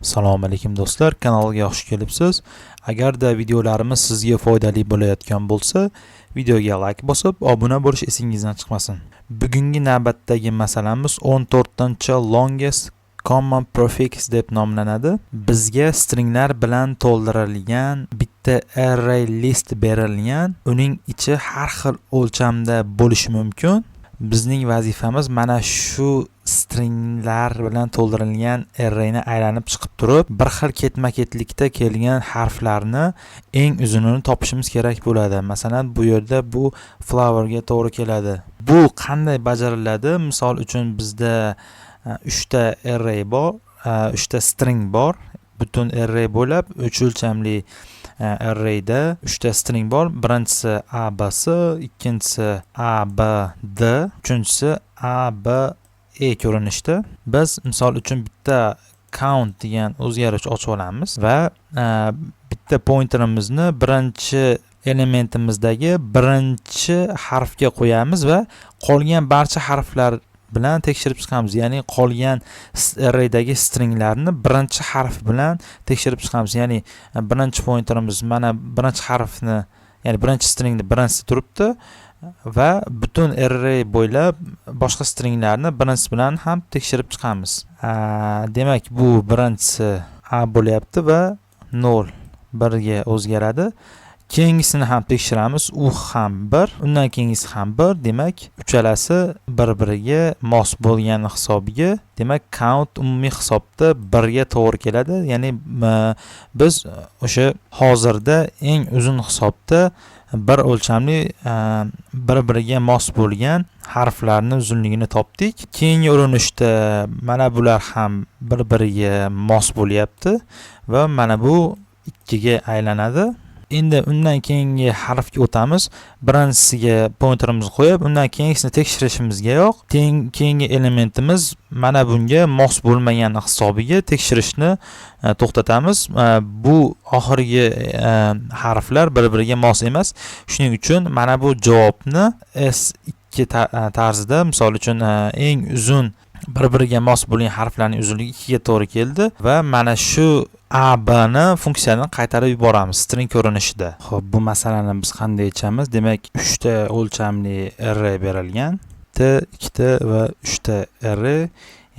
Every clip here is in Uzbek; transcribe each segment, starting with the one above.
Assalomu alaykum, do'stlar, kanalga xush kelibsiz. Agarda videolarimiz sizga foydali bo'layotgan bo'lsa, videoga like bosib, obuna bo'lish esingizdan chiqmasin. Bugungi navbatdagi masalamiz 14 longest common prefix deb nomlanadi. Bizga stringlar bilan to'ldirilgan bitta array list berilgan. Uning ichi har xil o'lchamda bo'lishi mumkin. Bizning vazifamiz mana shu stringlar bilan to'ldirilgan arrayni aylanib chiqib turib, bir xil ketma-ketlikda kelgan harflarni eng uzunini topishimiz kerak bo'ladi. Masalan, bu yerda bu flowerga to'g'ri keladi. Bu qanday bajariladi? Misol uchun, bizda uchta array bor, uchta string bor. Butun array bo'ylab uch o'lchamli arrayda uchta string bor. Birinchisi A, B, C, ikkinchisi A, B, D, uchinchisi A, B, E ko'rinishda. Biz misol uchun bitta count degan o'zgaruvchi ochib olamiz va bitta pointerimizni birinchi elementimizdagi birinchi harfga qo'yamiz va qolgan barcha harflar bilan tekshirib chiqamiz. Ya'ni qolgan arraydagi stringlarni birinchi harf bilan tekshirib chiqamiz. Ya'ni birinchi pointerimiz mana birinchi harfni, ya'ni birinchi stringni birinchisi turibdi va butun array bo'ylab boshqa stringlarni birinchisi bilan ham tekshirib chiqamiz. Demak, bu birinchisi A bo'lyapti va 0 1 ga o'zgaradi. Keyingisini ham tekshiramiz. U ham 1, undan keyingisi ham 1. Demak, uchalasi bir-biriga mos bo'lgani hisobiga, demak, count umumiy hisobda 1 ga to'g'ri keladi. Ya'ni biz o'sha hozirda eng uzun hisobda bir o'lchamli bir-biriga mos bo'lgan harflarni uzunligini topdik. Keyingi urinishda mana bular ham bir-biriga mos bo'lyapti va mana bu ikkiga aylanadi. Endi undan keyingi harfga o'tamiz. Birinchisiga pointerimizni qo'yib, undan keyingisini tekshirishimizga yo'q. Keyingi elementimiz mana bunga mos bo'lmagani hisobiga tekshirishni to'xtatamiz. Bu oxirgi harflar bir-biriga mos emas. Shuning uchun mana bu javobni S2 tarzida, misol uchun, eng uzun bir-biriga mos bo'lgan harflarning uzunligi 2 ga to'g'ri keldi va mana shu A, B ni funksiyani qaytarib yuboramiz string ko'rinishida. Xo'p, bu masalani biz qanday yechamiz? Demak, 3 ta o'lchamli array berilgan. Bitta, ikkita va uchta array,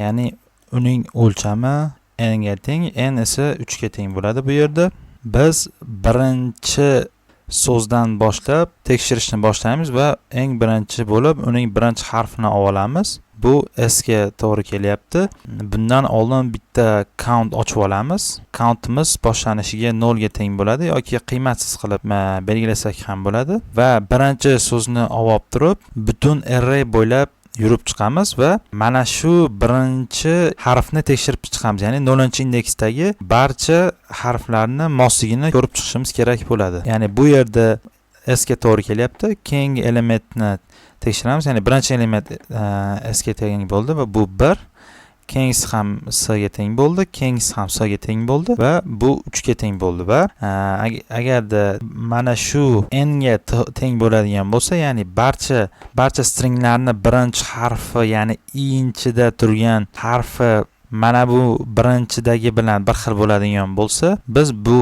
ya'ni uning o'lchami n ga teng, n esa 3 ga teng bo'ladi bu yerda. Biz birinchi so'zdan boshlab tekshirishni boshlaymiz va eng birinchi bo'lib uning birinchi harfini olamiz. Bu S ga to'g'ri kelyapti. Bundan oldin bitta count ochib olamiz. Countimiz boshlanishiga 0 ga teng bo'ladi yoki qiymatsiz qilib belgilasak ham bo'ladi va birinchi so'zni olib turib, butun array bo'ylab yurib chiqamiz va mana shu birinchi harfni tekshirib chiqamiz. Ya'ni 0-indeksdagi barcha harflarni mosligini ko'rib chiqishimiz kerak bo'ladi. Ya'ni bu yerda S ga to'g'ri kelyapti. Keyingi elementni tekshiramiz. Ya'ni birinchi element S ga teng bo'ldi va bu 1. Keyingisi ham S ga teng bo'ldi, keyingisi ham S ga teng bo'ldi va bu 3 ga teng bo'ldi va agarda mana shu n ga teng bo'ladigan bo'lsa, ya'ni barcha stringlarni birinchi harfi, ya'ni inchida turgan harfi mana bu birinchidagi bilan bir xil bo'ladigan bo'lsa, biz bu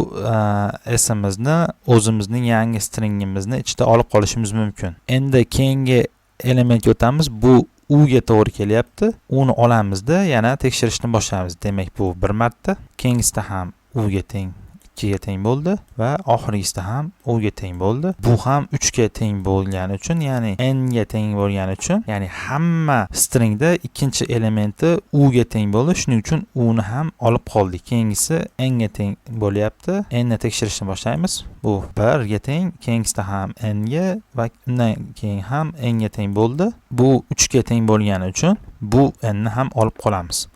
S'imizni o'zimizning yangi stringimizni ichida olib qolishimiz mumkin. Endi keyingi elementga o'tamiz. Bu U ga to'g'ri kelyapti. Uni olamizda, yana tekshirishni boshlaymiz. Demak, bu bir marta. Keyingisida ham U ga teng, 2 ga teng bo'ldi va oxirgisida ham U ga teng bo'ldi. Bu ham 3 ga teng bo'lgani uchun, ya'ni n ga teng bo'lgani uchun, ya'ni hamma stringda ikkinchi elementi U ga teng bo'ldi. Shuning uchun U ni ham olib qoldik. Keyingisi n ga teng bo'lyapti. N ni tekshirishni boshlaymiz. Bu 1 ga teng, keyingisida ham n ga va undan keyin ham n ga teng bo'ldi. Bu 3 ga teng bo'lgani uchun bu n ni ham olib qolamiz.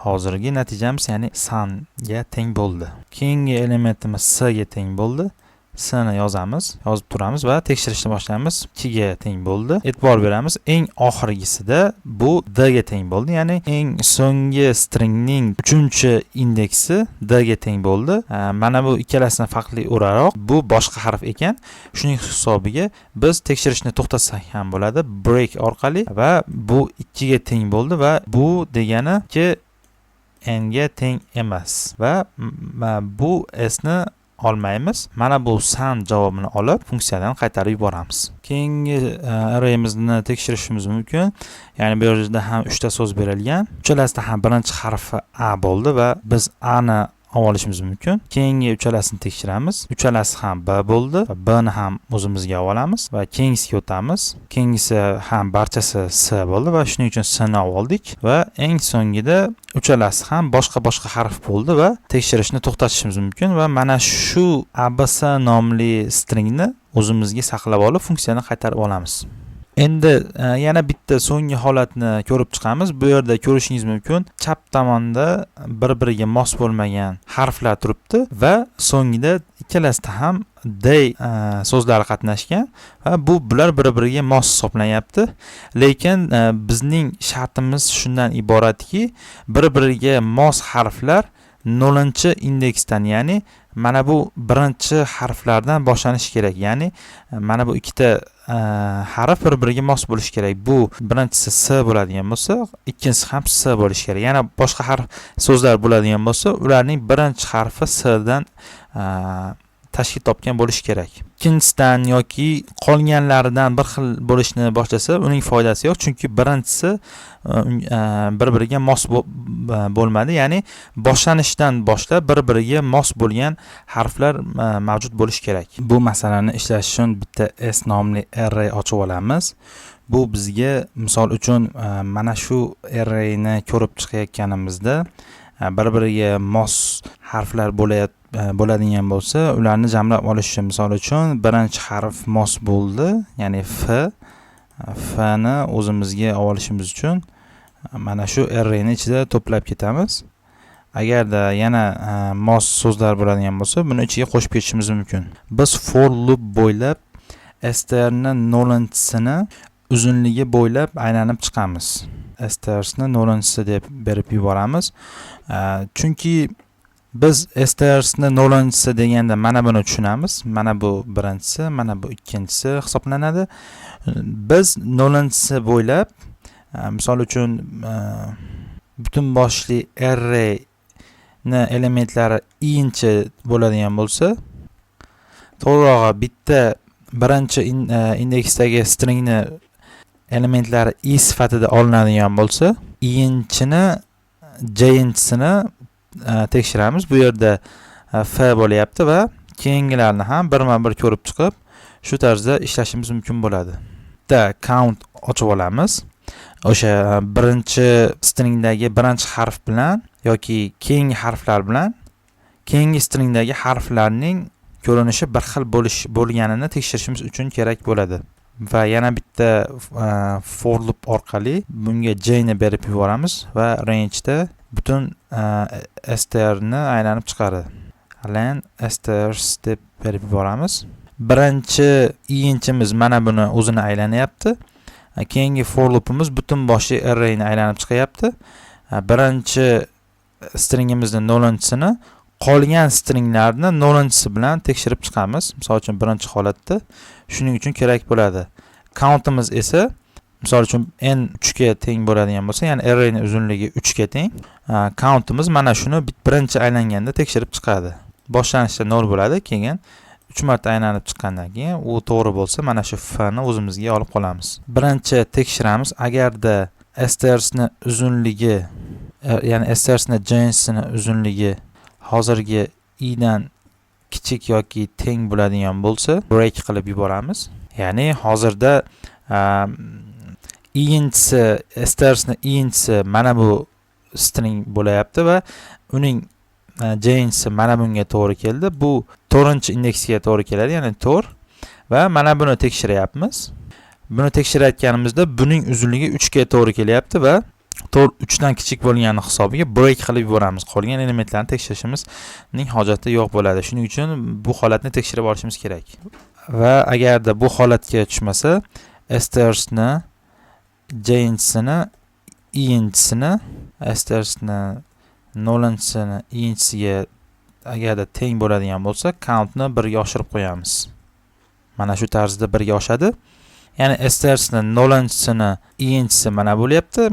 Hozirgi natijamiz, ya'ni sunga teng bo'ldi. Keyingi elementimiz S ga teng bo'ldi. S ni yozamiz, yozib turamiz va tekshirishni boshlaymiz. 2 ga teng bo'ldi. E'tibor beramiz, eng oxirgisida bu D ga teng bo'ldi. Ya'ni eng so'nggi stringning 3-indeksi D ga teng bo'ldi. Mana bu ikkalasidan farqli o'laroq bu boshqa harf ekan. Shuning hisobiga biz tekshirishni to'xtatsak ham bo'ladi break orqali va bu 2 ga teng bo'ldi va bu degani 2 N ga teng emas va bu s ni olmaymiz. Mana bu san javobini olib, funksiyadan qaytarib yuboramiz. Keyingi arrayimizni tekshirishimiz mumkin. Ya'ni bu yerda ham uchta so'z berilgan. Uchalasida ham birinchi harfi a bo'ldi va biz a ni olib olishimiz mumkin. Keyingi uchalasini tekshiramiz. Uchalasi ham b bo'ldi va b ni ham o'zimizga olib olamiz va keyingisiga o'tamiz. Keyingisi ham barchasi s bo'ldi va shuning uchun s ni olib oldik va eng so'ngida uchalasi ham boshqa boshqa harf bo'ldi va tekshirishni to'xtatishimiz mumkin va mana shu abc nomli stringni o'zimizga saqlab olib, funksiyani qaytarib olamiz. Endi yana bitta so'nggi holatni ko'rib chiqamiz. Bu yerda ko'rishingiz mumkin, chap tomonda bir biriga mos bo'lmagan harflar turibdi va so'ngida ikkalasida ham d so'zlari qatnashgan va bular bir biriga mos hisoblanyapti. Lekin bizning shartimiz shundan iboratki, bir biriga mos harflar 0 indeksdan, ya'ni mana bu birinchi harflardan boshlanishi kerak. Ya'ni mana bu ikkita harf bir biriga mos bo'lishi kerak. Bu birinchisi s bo'ladigan bo'lsa, ikkinchisi ham s bo'lishi kerak. Yana boshqa harf so'zlar bo'ladigan bo'lsa, ularning birinchi harfi s dan tashkil topgan bo'lishi kerak. Ikkinchisidan yoki qolganlaridan bir xil bo'lishni boshlasa, uning foydasi yo'q, chunki birinchisi bir biriga mos bo'lmadi. Ya'ni boshlanishdan boshlab bir biriga mos bo'lgan harflar mavjud bo'lishi kerak. Bu masalani ishlash uchun bitta s nomli array ochib olamiz. Bu bizga, misol uchun, mana shu arrayni ko'rib chiqayotganimizda bir biriga mos harflar bo'ladigan bo'lsa, ularni jamlab olish uchun. Misol uchun, birinchi harf mos bo'ldi, ya'ni f. F ni o'zimizga olib olishimiz uchun mana shu arrayni ichida to'plab ketamiz. Agarda yana mos so'zlar bo'ladigan bo'lsa, buni ichiga qo'shib ketishimiz mumkin. Biz for loop bo'ylab strni nolinchisini uzunligi bo'ylab aylanib chiqamiz. Strsni nolinchisi deb berib yuboramiz, chunki biz strsni nolinchisi deganda mana buni tushunamiz. Mana bu birinchisi, mana bu ikkinchisi hisoblanadi. Biz nolinchisi bo'ylab, misol uchun, butun boshli array ni elementlari i'inchi bo'ladigan bo'lsa, to'g'rirog'i, bitta birinchi indeksdagi stringni elementlari i sifatida olinadigan bo'lsa, i'inchini jinchisini tekshiramiz. Bu yerda f bo'lyapti va keyingilarni ham birma bir ko'rib chiqib, shu tarzda ishlashimiz mumkin bo'ladi. Bitta count ochib olamiz. O'sha birinchi stringdagi birinchi harf bilan yoki keyingi harflar bilan keyingi stringdagi harflarning ko'rinishi bir xil bo'lganini tekshirishimiz uchun kerak bo'ladi va yana bitta for loop orqali bunga j ni berib yuboramiz va rangeda butun strni aylanib chiqadi. Len strs deb berib yuboramiz. Birinchi i'inchimiz mana buni o'zini aylanyapti. Keyingi for loopimiz butun boshli arrayni aylanib chiqyapti. Birinchi stringimizni nolinchisini qolgan stringlarni nolinchisi bilan tekshirib chiqamiz. Misol uchun, birinchi holatda shuning uchun kerak bo'ladi. Countimiz esa, misol uchun, n 3 ga teng bo'ladigan bo'lsa, ya'ni arrayni uzunligi 3 ga teng, countimiz mana shuni birinchi aylanganda tekshirib chiqadi. Boshlanishda 0 bo'ladi, keyin 3 marta aylanib chiqqandan keyin u to'g'ri bo'lsa, mana shu f ni o'zimizga olib qolamiz. Birinchi tekshiramiz, agarda strsni uzunligi, ya'ni strsni jinchisini uzunligi hozirgi i dan kichik yoki teng bo'ladigan bo'lsa, break qilib yuboramiz. Ya'ni hozirda i'inchisi, strsni i'inchisi mana bu string bo'layapti va uning jinchisi mana bunga to'g'ri keldi. Bu to'rtinchi indeksga to'g'ri keladi, ya'ni 4 va mana buni tekshiryapmiz. Buni tekshirayotganimizda buning uzunligi 3 ga to'g'ri kelyapti va to'rt 3 dan kichik bo'lgani hisobiga break qilib yuboramiz. Qolgan elementlarni tekshirishimizning hojati yo'q bo'ladi. Shuning uchun bu holatni tekshirib olishimiz kerak va agarda bu holatga tushmasa, strsni jinchisini i'nchisini strsni nolinchisini i'inchisiga agarda teng bo'ladigan bo'lsa, countni birga oshirib qo'yamiz. Mana shu tarzda birga oshadi. Ya'ni strsni nolinchisini i'inchisi mana bo'lyapti.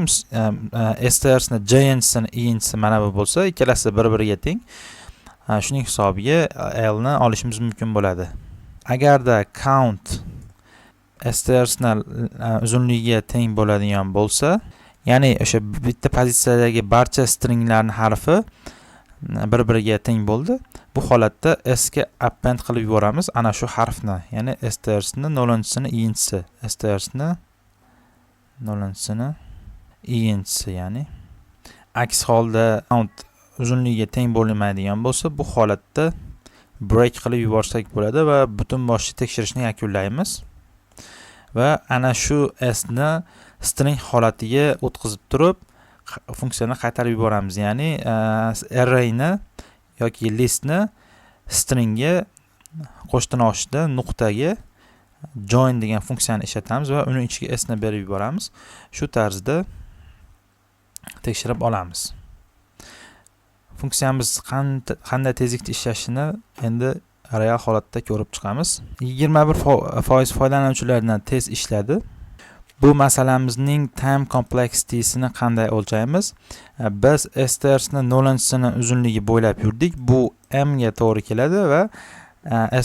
Strsni jinchisini i'inchisi mana bu bo'lsa, ikkalasi bir biriga teng. Shuning hisobiga l ni olishimiz mumkin bo'ladi. Agarda count strsni uzunligiga teng bo'ladigan bo'lsa, ya'ni o'sha bitta pozitsiyadagi barcha stringlarni harfi bir biriga teng bo'ldi, bu holatda s ga append qilib yuboramiz ana shu harfni, ya'ni strsni nolinchisini i'inchisi, strsni nolinchisini i'inchisi. Ya'ni aks holda count uzunligiga teng bo'lmaydigan bo'lsa, bu holatda break qilib yuborsak bo'ladi va butun boshli tekshirishni yakunlaymiz va ana shu s ni string holatiga o'tkazib turib, funksiyani qaytarib yuboramiz. Ya'ni arrayni yoki listni stringga qo'shtirnoq ichida nuqtaga join degan funksiyani ishlatamiz va uni ichiga s ni berib yuboramiz. Shu tarzda tekshirib olamiz. Funksiyamiz qanday tezlikda ishlashini endi real holatda ko'rib chiqamiz. 21% foydalanuvchilardan tez ishladi. Bu masalamizning time complexity'sini qanday o'lchaymiz? Biz strsni nolinchisini uzunligi bo'ylab yurdik, bu m ga to'g'ri keladi va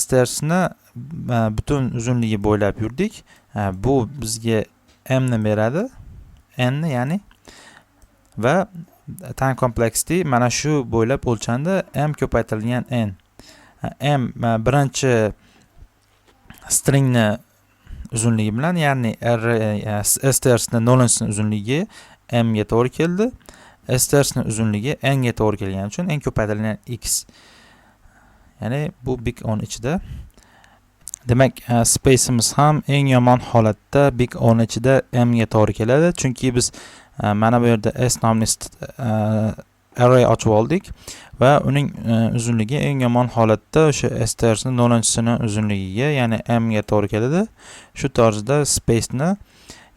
strsni butun uzunligi bo'ylab yurdik, bu bizga m ni beradi, n ni ya'ni. Va time complexity mana shu bo'ylab o'lchandi: m ko'paytirilgan n. M birinchi stringni uzunligi bilan, ya'ni strsni nolinchisini uzunligi m ga to'g'ri keldi, strsni uzunligi n ga to'g'ri kelgani uchun n ko'paytirilgan x, ya'ni bu big O ichida. Demak, space'imiz ham eng yomon holatda big O ichida m ga to'g'ri keladi, chunki biz mana bu yerda s nomli array ochib oldik va uning uzunligi eng yomon holatda o'sha strsni nolinchisini uzunligiga, ya'ni m ga to'g'ri keladi. Shu tarzda spaceni,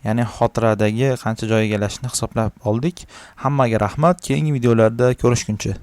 ya'ni xotiradagi qancha joy egallashini hisoblab oldik. Hammaga rahmat, keyingi videolarda ko'rishguncha.